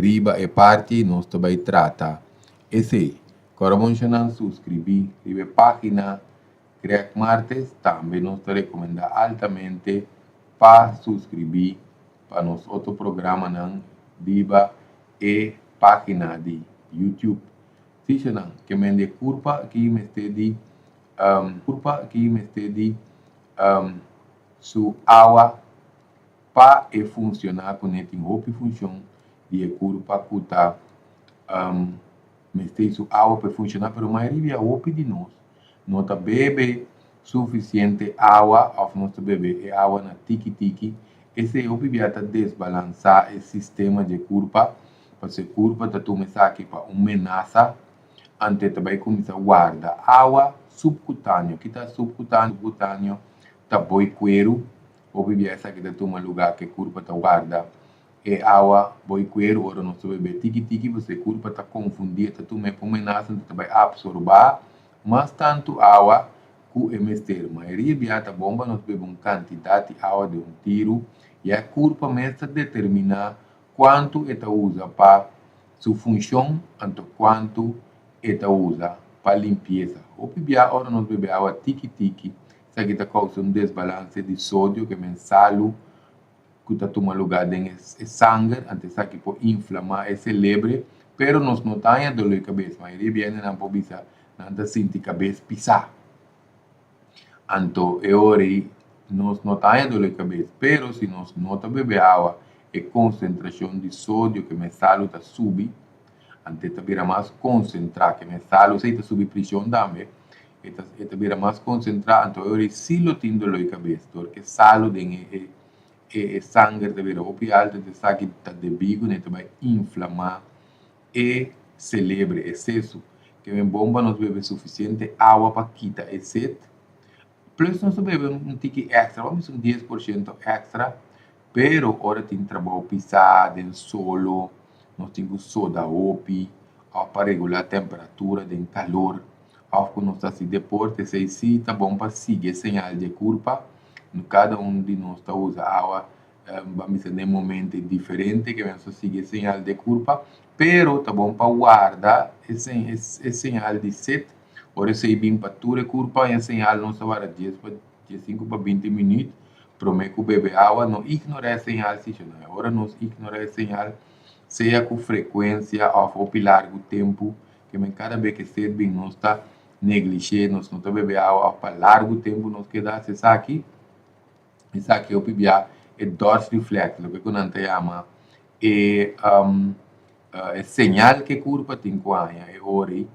Riba e parti nos ta bai trata esei. Kòrda bon shonnan suskribí riba e página Greg Martes. Tambe nos ta rekomendá altamente pa suskribí pa nos otro programanan riba e página di YouTube. Sí shonnan, ke men di e kurpa aki mester di kurpa aki mester di su awa Pa e funciona cune tin hopi funcion di e curpa cu ta mester su awa pa e funciona pero mayoria hopi di nos no ta bebe suficiente awa of nos ta bebe e awa na tiki tiki esey hopi bia ta desbalansa e sistema di e curpa pasobra e curpa ta tuma esaki pa un menasa anto e ta bay cuminsa warda awa subcutaneo kita subcutaneo ta boy cuero. Hopi bia esaki ta tuma lugá ku e kurpa ta warda e awa boi kueru ora nos ta bebe tiki tiki pasobra e kurpa ta konfundí e ta tuma e pa un menasa anto ta bai apsorbá mas tantu awa ku e mester. Mayoria bia ta bon pa nos bebe un kantidat di awa den un tiru ya e kurpa mes ta determiná kuantu e ta usa pa su funshon anto kuantu e ta usa pa limpiesa. Hopi bia ora nos bebe awa tiki tiki Esaki ta kousa un desbalanse di sodio ke men salu ku ta tuma lugá den e sanger, anto esaki por inflamá e selebre, pero nos no ta haña doló di kabes. Mayoria biendenan nan por bisa nan ta sinti kabes pisá. Anto e ora ei nos no ta haña doló di kabes, pero si nos no ta bebe awa e konsentrashon di sodio ke men salu ta subi, anto e ta bira mas konsentrá ke men salu, esei ta subi preshon tambe. E ta e ta bira mas konsentrá, anto e ora ei sí lo tin doló di kabes, dor ku e salu den e e e e sanger ta bira hopi altu, enton esaki ta debí ku nan ta bai inflamá e selebre, e sesu. Ke men bon pa nos bebe sufisiente awa pa kita e set, plus nos ta bebe un tiki èkstra, bo a bisa un 10% èkstra, pero ora tin trabou pisá den solo, nos tin ku soda hopi òf pa regulá temperatura den kalor. Òf ku nos ta hasi deporte, esei sí ta bon pa sigui e señal di e kurpa. Kada un di nos ta usa awa, ban bisa den momento diferente ke nos ta sigui e señal di e kurpa, pero ta bon pa warda e señal di set. Ora esei bin pa tur e kurpa, e señal nos ta warda dies pa diesinku pa binti minüt promé ku bebe awa. No ignorá e señal si shonai. Ora nos ignorá e señal, sea ku frekuensia òf hopi largu tempu, Ke men kada be ke sed bin nos ta neglishe, nos no ta bebe awa of pa largu tempu nos keda hasi esaki, esaki hopi bia e dorst reflex, loke ku nan ta yama e e señal ke kurpa tin ku haña e ora ei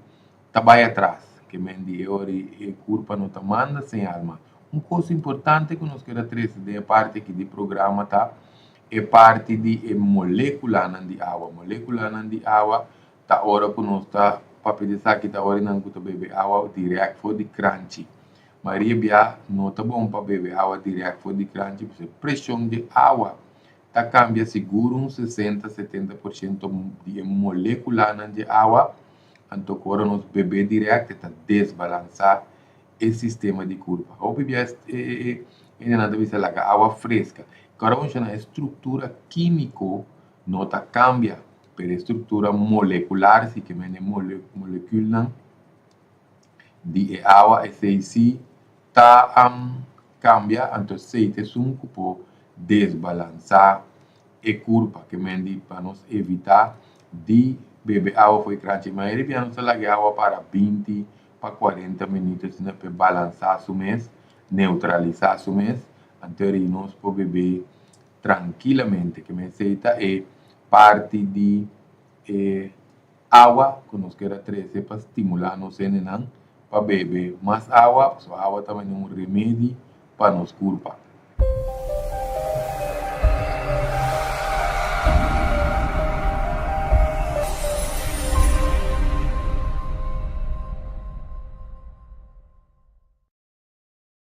ta bai atras. Ke men di e ora ei e kurpa no ta manda señal mas. Un kos importante ku nos keda trese den e parti aki di programa ta e parti di e molekulanan di awa. Molekulanan di awa Ta ora ku nos ta papia di esaki ta ora nan ku ta bebe awa dirèkt for di kranchi. Mayoria bia no ta bon pa bebe awa dirèkt for di kranchi pasobra e preshon di awa ta kambia sigur un sesenta, setenta por shento di e molekulanan di awa. Anto ku ora nos bebe dirèkt e ta desbalansá e sistema di kurpa. Hopi bia e hendenan ta bisa laga awa freska. Kòrda bo menshoná e struktura kímiko no ta kambia. Pero e struktura molekular si ke mende molekulnan di e awa esei si ta kambia anto esei ta esun ku por desbalansá e kurpa ke mende pa nos evitá di bebe awa for e kranchi. Mayoria bia nos ta laga e awa para 20 pa 40 minuto asina pa e balansá su mes, neutralisá su mes anto eri nos por bebe trankilamente ke mester ta e parti di e awa ku nos kier a trese pa stimulá nos hendenan pa bebe mas awa pasobra awa ta manera un remedi pa nos kurpa.